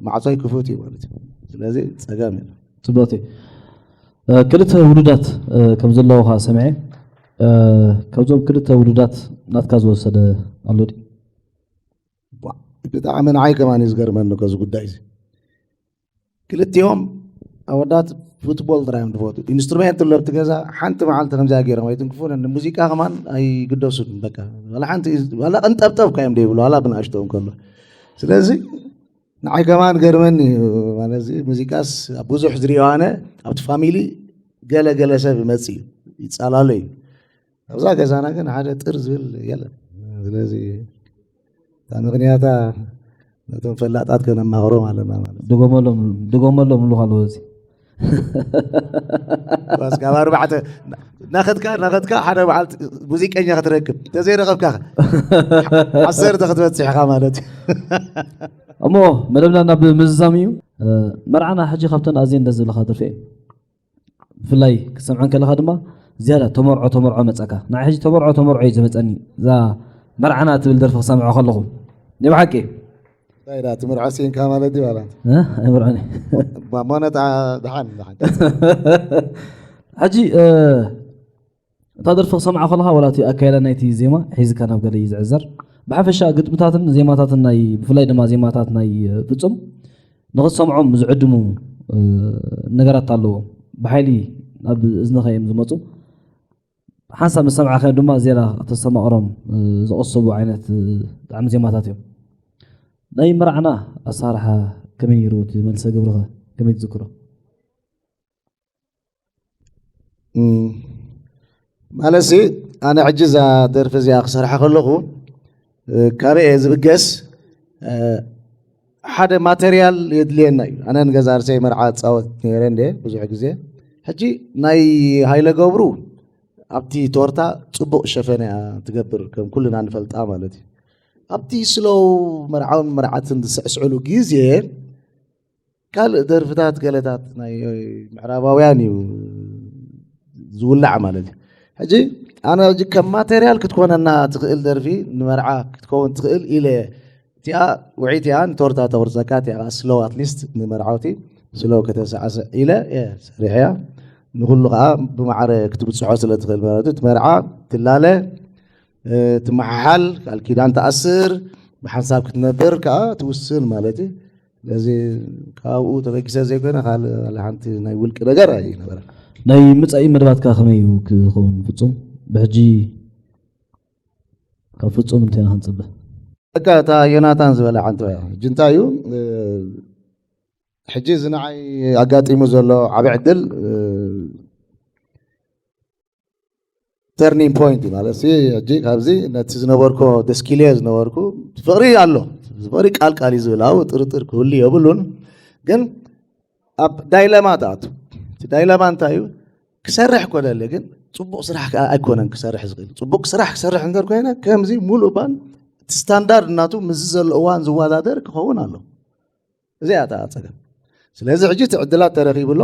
ማዕፆይ ክፉት እዩ ማለት እዩ። ስለዚ ፀገም የለን። ፅቡቅ። ክልተ ውሉዳት ከም ዘለዉ ከዓ ሰምዐ። ካብዞም ክልተ ውሉዳት ናትካ ዝወሰደ ኣሎ ድዩ? ብጣዕሚ ንዓይ ከማን እዩ ዝገርመኒ እኮ እዚ ጉዳይ እዚ። ክልቲኦም ኣወዳት ፉትቦል ጥራይ እዮም ዝፈትዉ። ኢንስትሩሜንት ኣሎ ኣብቲ ገዛ ሓንቲ መዓልቲ ከምዚኣ ገይሮም ኣይትንክፉን። ንሙዚቃ ከማን ኣይግደሱን። በቃ ዋላ ሓንቲ ዋላ ቅንጠብጠብ እኳ እዮም ዘይብሉ ዋላ ብንኣሽተኡ እንከሎ። ስለዚ ንዓይ ከማን ገርመኒ እዩ ማለት እዚ ሙዚቃስ ኣብ ብዙሕ ዝሪኦ ኣነ ኣብቲ ፋሚሊ ገለ ገለ ሰብ ይመጽእ እዩ ይጻላሎ እዩ። ኣብዛ ገዛና ግን ሓደ ጥር ዝብል የለን። ስለዚ እታ ምኽንያታ ነቶም ፈላጣት ከነማኽሮም ኣለና ማለት እዩ። ድገመሎም ድገመሎም ምሉ ካልዎ እዚ እስካብ ኣርባዕተ ናኸትካ ናኸትካ ሓደ በዓል ሙዚቀኛ ክትረክብ እንተዘይረኸብካ ዓሰርተ ክትበፅሕ ኢኻ ማለት እዩ። እሞ መደብና ናብ ምዝዛም እዩ። መርዓና ሕጂ ካብተን ኣዝየን ደስ ዝብለካ ደርፊ እዩ። ብፍላይ ክትሰምዐን ከለኻ ድማ ዝያዳ ተመርዖ ተመርዖ መፀካ። ንዓይ ሕጂ ተመርዖ ተመርዖ እዩ ዝመፀኒ እዛ መርዓና ትብል ደርፊ ክሰምዖ ከለኹ። ናይ ብሓቂ እንታይ ዳ ትምርዖ ሲንካ ማለት እዩ ባላ እ? ኣይምርዖን እዩ። ማሞነት ደሓን ደሓን ሕጂ እ፣ እታ ደርፊ ክሰምዓ ከለኻ ዋላ እቲ ኣካያዳ ናይቲ ዜማ ሒዝካ ናብ ገለ እዩ ዝዕዘር። ብሓፈሻ ግጥምታትን ዜማታትን ናይ ብፍላይ ድማ ዜማታት ናይ እ፣ ፍጹም ንኽትሰምዖም ዝዕድሙ እ፣ ነገራት ኣለዎም። ብሓይሊ ናብ እዝንኻ እዮም ዝመፁ። ሓንሳብ ምስ ሰምዓኻዮም ድማ ዝያዳ ክተስተማቕሮም እ፣ ዝቐሰቡ ዓይነት እ፣ ጣዕሚ ዜማታት እዮም። ናይ መርዓና ኣሰራርሓ ከመይ ነይሩ? እቲ መልሰ ግብርኸ ከመይ ትዝክሮ? እም፣ ማለት ሲ ኣነ ሕጂ እዛ ደርፊ እዚኣ ክሰርሓ ከለኹ እ፣ ካበይ እየ ዝብገስ እ፣ ሓደ ማቴሪያል የድልየና እዩ። ኣነ ንገዛ ርሰይ መርዓ እፃወት ነይረ እንደ ብዙሕ ግዜ። ሕጂ ናይ ሃይለ ገብሩ ኣብቲ ቶርታ ፅቡቕ ሸፈነ እያ ትገብር፣ ከም ኩልና ንፈልጣ ማለት እዩ። ኣብቲ ስሎው መርዓውን መርዓትን ዝስዕስዕሉ ግዜ ካልእ ደርፍታት ገለታት ናይ ምዕራባውያን እዩ ዝውላዕ ማለት እዩ። ሕጂ ኣነ ሕጂ ከም ማቴሪያል ክትኮነና ትኽእል ደርፊ ንመርዓ ክትከውን ትኽእል ኢለ እቲኣ ውዒት እያ ንቶርታ ተቑርፀካ እቲኣ ከዓ ስሎው ኣትሊስት ንመርዓውቲ ስሎው ከተሳዕስዕ ኢለ እየ ሰሪሐያ። ንኩሉ ከዓ ብማዕረ ክትብፅሖ ስለ ትኽእል ማለት እዩ። እቲ መርዓ ትላለ እ፣ ትመሓሓል ቃል ኪዳን ትኣስር ብሓንሳብ ክትነብር ከዓ ትውስን ማለት እዩ። ስለዚ ካብኡ ተበጊሰ ዘይኮነ ካልእ ዋላ ሓንቲ ናይ ውልቂ ነገር ኣይነበረን። ናይ መጻኢ መደባትካ ከመይ እዩ ክኸውን ፍጹም? ብሕጂ ካብ ፍጹም እንታይ ኢና ክንጽበ? በቃ እታ ዮናታን ዝበላ ሓንቲ እያ። ሕጂ እንታይ እዩ እ፣ ሕጂ እዚ ንዓይ ኣጋጢሙ ዘሎ ዓቢ ዕድል እ፣ ተርኒንግ ፖይንት ማለት ሲ ሕጂ ካብዚ ነቲ ዝነበርኮ ደስኪልዮ ዝነበርኩ ፍቕሪ ኣሎ። ፍቕሪ ቃል ቃል እዩ ዝብል ኣብኡ ጥርጥር ክህሉ የብሉን። ግን ኣብ ዳይለማ ትኣቱ። እቲ ዳይለማ እንታይ እዩ? ክሰርሕ እኮ ደሊ ግን ጽቡቕ ስራሕ ከዓ ኣይኮነን ክሰርሕ ዝኽእል። ጽቡቕ ስራሕ ክሰርሕ እንተር ኮይነ ከምዚ ሙሉእ ባን እቲ ስታንዳርድ ናቱ ምስዚ ዘሎ እዋን ዝወዳደር ክኸውን ኣሎ። እዚኣ እታ ፀገም። ስለዚ ሕጂ እቲ ዕድላት ተረኺቡ ኣሎ።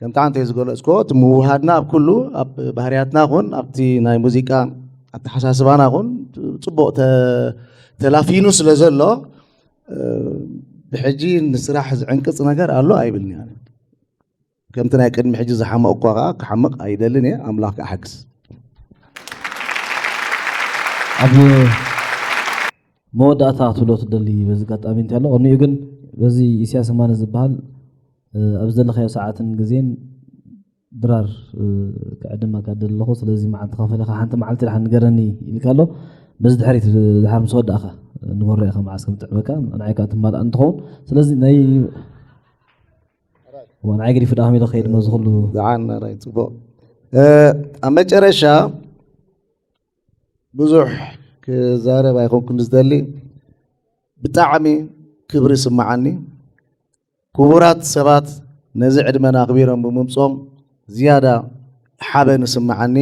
ከምቲ ዓንተ ዝገለፅኮ እቲ ምውሃድና ኣብ ኩሉ ኣብ ባህርያትና ኹን ኣብቲ ናይ ሙዚቃ ኣተሓሳስባና ኹን ፅቡቕ ተ- ተላፊኑ ስለ ዘሎ እ፣ ብሕጂ ንስራሕ ዝዕንቅፅ ነገር ኣሎ ኣይብልኒ ኣነ። ከምቲ ናይ ቅድሚ ሕጂ ዝሓመቕኳ ከዓ ክሓምቕ ኣይደልን እየ። ኣምላኽ ከዓ ሓግዝ። ኣብ መወዳእታ ክትብሎ ትደሊ በዚ ኣጋጣሚ እንታይ ኣሎ? ቅድሚኡ ግን በዚ ኢሳያስ የማነ ዝበሃል እ፣ ኣብ ዘለኻዮ ሰዓትን ግዜን ድራር እ፣ ክዕድመካ ደሊ ኣለኹ። ስለዚ መዓልትኻ ፈሊኻ ሓንቲ መዓልቲ ድሓን ንገረኒ ኢልካ ኣሎ። በዚ ድሕሪት ድሓር ምስ ወዳእኻ ንጎሮ ኢኻ መዓስ ከም ጥዕበካ ንዓይ ከዓ ትማልኣ እንትኸውን ስለዚ ናይ እዋ ንዓይ ገዲፉ ደኣ ከመይ ኢለ ክኸይድ ሞ ዝኽሉ ዝዓን ራይ ፅቡቕ እ፣ ኣብ መጨረሻ ብዙሕ ክዛረብ ኣይኮንኩን ዝደሊ። ብጣዕሚ ክብሪ ስምዓኒ። ክቡራት ሰባት ነዚ ዕድመና ኣኽቢሮም ብምምጾም ዝያዳ ሓበን ይስምዓኒ።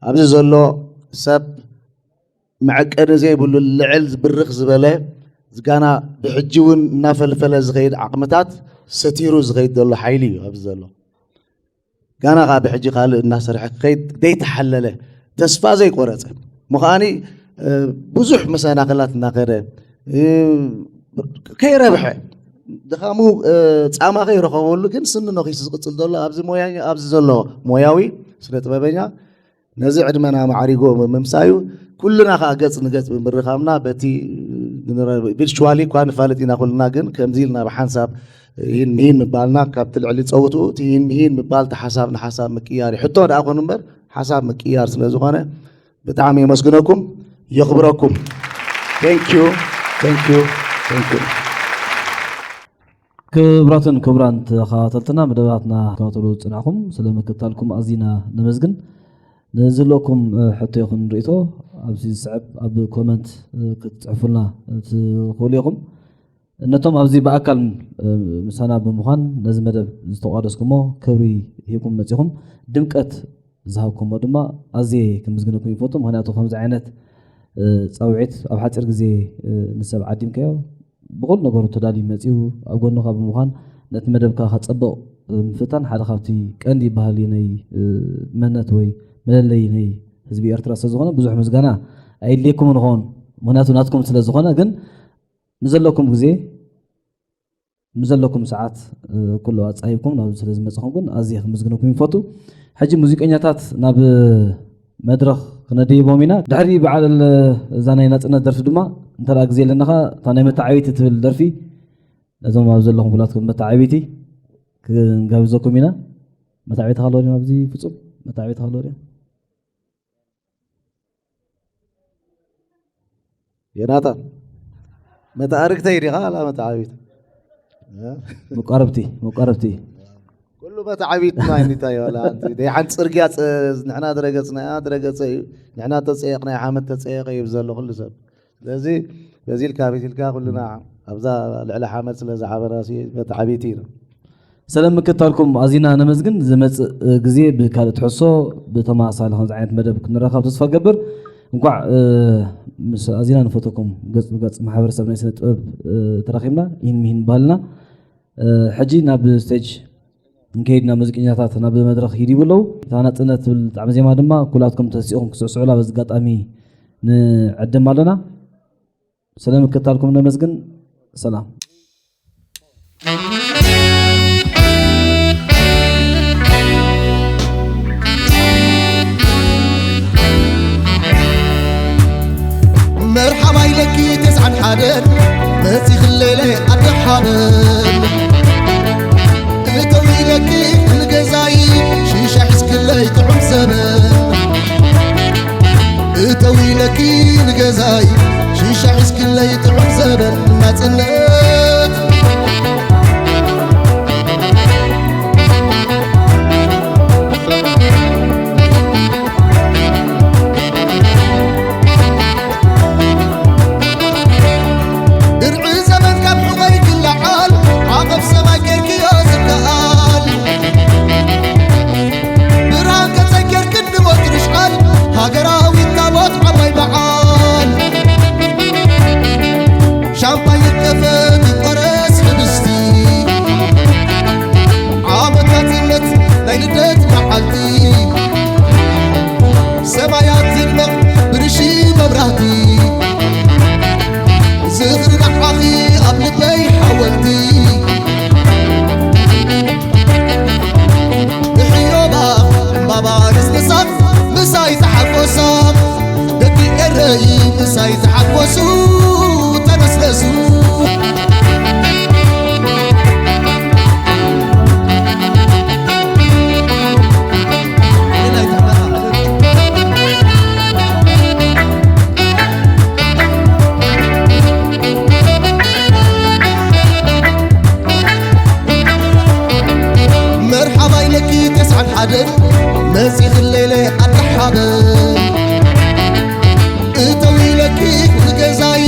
ኣብዚ ዘሎ ሰብ መዐቀኒ ዘይብሉ ልዕል ብርኽ ዝበለ ዝጋና ብሕጂ እውን እናፈልፈለ ዝኸይድ ዓቕምታት ሰቲሩ ዝኸይድ ዘሎ ሓይሊ እዩ ኣብዚ ዘሎ። ጋና ከዓ ብሕጂ ካልእ እናሰርሐ ክኸይድ ዘይተሓለለ ተስፋ ዘይቆረፀ ምዃኒ እ፣ ብዙሕ መሰናኽላት እናኸደ እ፣ ከይረብሐ ድኻሙ እ፣ ፃማ ከይረኸበሉ ግን ስኒ ነኺሱ ዝቕፅል ዘሎ ኣብዚ ሞያ ኣብዚ ዘሎ ሞያዊ ስነ ጥበበኛ ነዚ ዕድመና ማዕሪጎ ምምሳዩ ኩልና ከዓ ገፅ ንገፅ ብምርኻብና በቲ ቪርቹዋሊ እኳ ንፋለጥ ኢና ኩልና ግን ከምዚ ኢልና ብሓንሳብ ይህን ምሂን ምባልና ካብቲ ልዕሊ ፀውትኡ እቲ ይህን ምሂን ምባል እቲ ሓሳብ ንሓሳብ ምቅያር እዩ ሕቶ ደኣ ኮኑ እምበር ሓሳብ ምቅያር ስለ ዝኾነ ብጣዕሚ የመስግነኩም የኽብረኩም thank you thank you thank you ክቡራትን ክቡራን ተኸታተልትና መደባትና ተኸታተሉ ዝፅናሕኩም ስለ ምክታልኩም ኣዚና ነመስግን ንዝለኩም ሕቶ ይኹን ርእቶ ኣብዚ ዝስዕብ ኣብ ኮመንት ክትፅሕፉልና ትኽእሉ ኢኹም ነቶም ኣብዚ ብኣካል ምሳና ብምዃን ነዚ መደብ ዝተቋደስኩሞ ክብሪ ሂብኩም መፂኹም ድምቀት ዝሃብኩሞ ድማ ኣዝየ ክምዝግነኩም ይፈቱ ምክንያቱ ከምዚ ዓይነት ፃውዒት ኣብ ሓፂር ግዜ ንሰብ ዓዲምካዮ ብኹሉ ነገሩ ተዳልዩ መፂኡ ኣብ ጎንኻ ብምዃን ነቲ መደብካ ከፀብቕ ምፍታን ሓደ ካብቲ ቀንዲ ባህሊ ናይ መነት ወይ መለለይ ናይ ህዝቢ ኤርትራ ስለዝኾነ ብዙሕ ምስጋና ኣየድልየኩምን ይኸውን ምክንያቱ ናትኩም ስለዝኾነ ግን ንዘለኩም ግዜ ንዘለኩም ሰዓት ኩሉ ኣጻይብኩም ናብ ስለ ዝመጻኹም ግን ኣዝየ ክምዝግነኩም ይፈቱ። ሕጂ ሙዚቀኛታት ናብ መድረኽ ክነደይቦም ኢና። ድሕሪ በዓል እዛ ናይ ናጽነት ደርፊ ድማ እንተ ደኣ ግዜ ኣለናኻ እታ ናይ መተዓቢቲ ትብል ደርፊ ነዞም ኣብ ዘለኹም ኩላትኩም መተዓቢቲ ክንጋብዘኩም ኢና። መተዓቢቲ ካልኦ ድዩ ኣብዚ ፍጹም? መተዓቢቲ ካልኦ ድዩ? ዮናታን፣ መተኣርግተይ ዲኻ ኣላ መተዓቢት? መቃረብቲ፣ መቃረብቲ። ኩሉ መተዓቢትና ይንታዮ ኣላ። ኣንቲ ደይ ሓንቲ ጽርግያ ጽ-፣ ንሕና ድረገጽናያ፣ ድረገጸ እዩ። ንሕና ተጸየቕናያ፣ ሓመድ ተጸየቐ እዩ ዘሎ ኩሉ ሰብ። ስለዚ በዚ ኢልካ፣ ቤት ኢልካ ኩልና ኣብዛ ልዕሊ ሓመድ ስለ ዝዓበና ሲ መተዓቢቲ ኢና። ሰላም ምክታልኩም ኣዚና ነመስግን። ዝመጽእ ግዜ ብካልእ ትሕዝቶ ብተመሳሳሊ ከምዚ ዓይነት መደብ ክንራኸብ ተስፋ ገብር። እንኳዕ፣ እ፣ ምስ ኣዚና ንፈተኩም ገጽ ብገጽ ማሕበረሰብ ናይ ስነ ጥበብ፣ እ፣ ተራኺብና። ይህን ሚህን ባህልና። እ፣ ሕጂ ናብ ስቴጅ እንከይድ ናብ ሙዚቀኛታት ናብ መድረኽ ይድይቡ ኣለዉ። እታ ናጽነት ትብል ጣዕሚ ዜማ ድማ ኩላትኩም ተሲእኹም ክትስዕስዑላ በዚ ኣጋጣሚ ንዕድም ኣለና። ስለ ምክታልኩም ነመስግን። ሰላም። መርሓባ ኢለኪ ተስዓን ሓደን መጺኽለይ ኣደ ሓበን። እተው ኢለኪ ንገዛይ ሽሻ ሒዝክለይ ጥዑም ዘበን። እተው ኢለኪ ንገዛይ ሽሻ ሒዝክለይ ጥዑም ዘበን ናጽነት። ድርዒ ዘመን ካብ ሕቖይ ክለዓል ዓቐብ ሰማይ ጌርክዮ ዝከኣል። ብርሃን ገጸይ ጌርክኒ ሞት ርሽዓል ሃገራዊት ታቦት ዓባይ በዓል። ሻምፓኝ ይከፈት ይቆረስ ህብስቲ ዓመት ናጽነት ናይ ልደት መዓልቲ። ሰማያት ዝድመቕ ብርሺ መብራህቲ ዝኽሪ ንዓኺ ኣብ ልበይ ሓወልቲ። ብሕዮባ ዕምባባ ንስንሳት ምሳይ ተሓጎሳ። ደቂ ኤረይ ምሳይ ተሓጎሱ ተነስነሱ። መርሓባ ኢለኪ ተስዓን ሓደን መጺኽለይ ለይ ኣደ ሓበን። እተው ኢለኪ ንገዛይ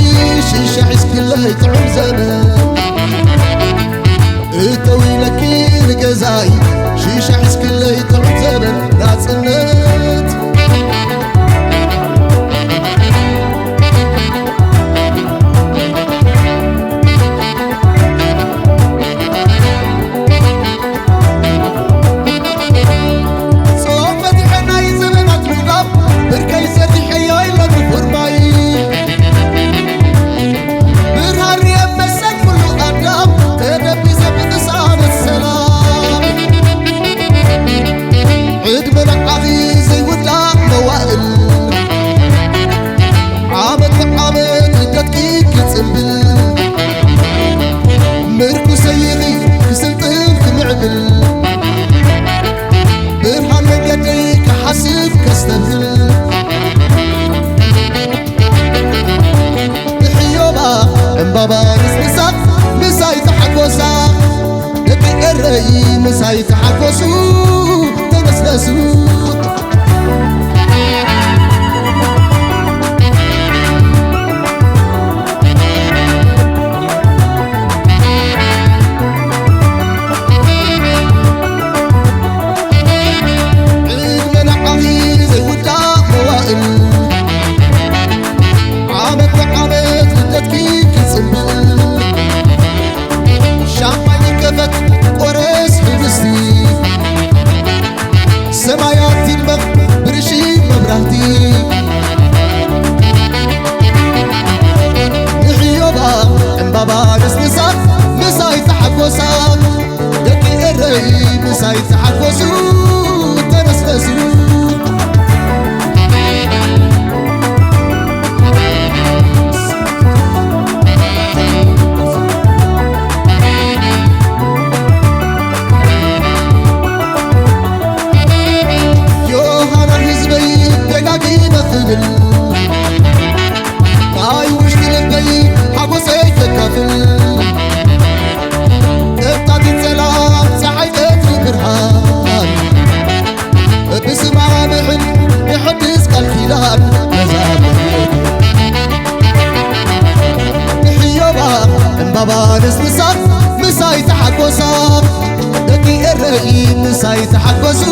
ምሳይ ተሓጎሱ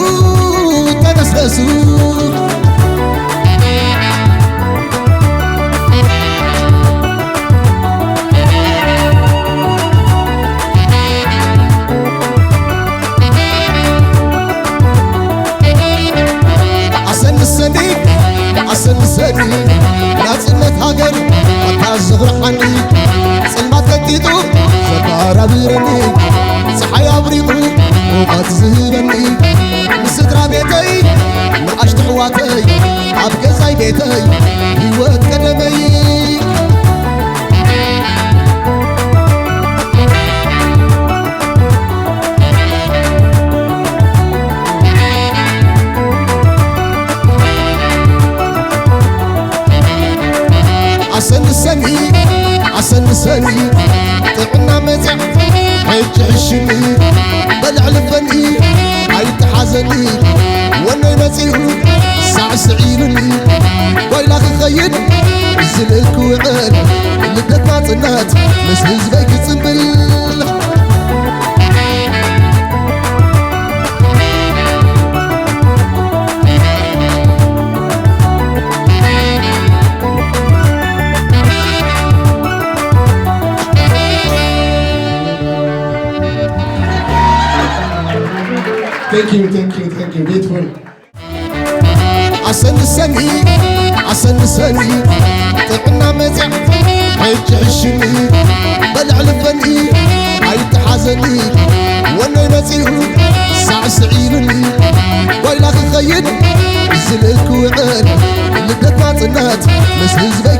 ተደስደሱ። ኣሰንሰኒ ኣሰንሰኒ ናጽነት ሃገር ኣታ ዘኹርዓኒ። ጸልማት ቀንጢጡ ዘባራብረኒ፣ ጸሓይ ኣብሪቑ ሙቐት ዝህበኒ፣ ንስድራ ቤተይ ንኣሽቱ ኣሕዋተይ ኣብ ገዛይ ቤተይ ህይወት ቀደመይ። ኣሰንሰኒ ኣሰንሰኒ ጥዕና መጽያ ሕጂ ሕሽኒ፣ በልዕልፈኒ ኣይተሓዘኒ፣ ወነይ መጺኡ ሳዕስዕ ኢሉኒ፣ ጓይላ ክኸይድ ዝልእል ክውዕል፣ ልደት ናጽነት ምስ ህዝበይ ክጽንብል። Thank you, thank you, thank you. Beautiful. ኣሰንሰኒ ኣሰንሰኒ ጥዕና መጽያ ሕጂ ሕሽኒ፣ በልዕልፈኒ ኣይተሓዘኒ፣ ወነይ መጺኡ ሳዕስዕ ኢሉኒ፣ ጓይላ ክኸይድ ዝልእል ክውዕል፣ ልደት ናጽነት ምስ ህዝበይ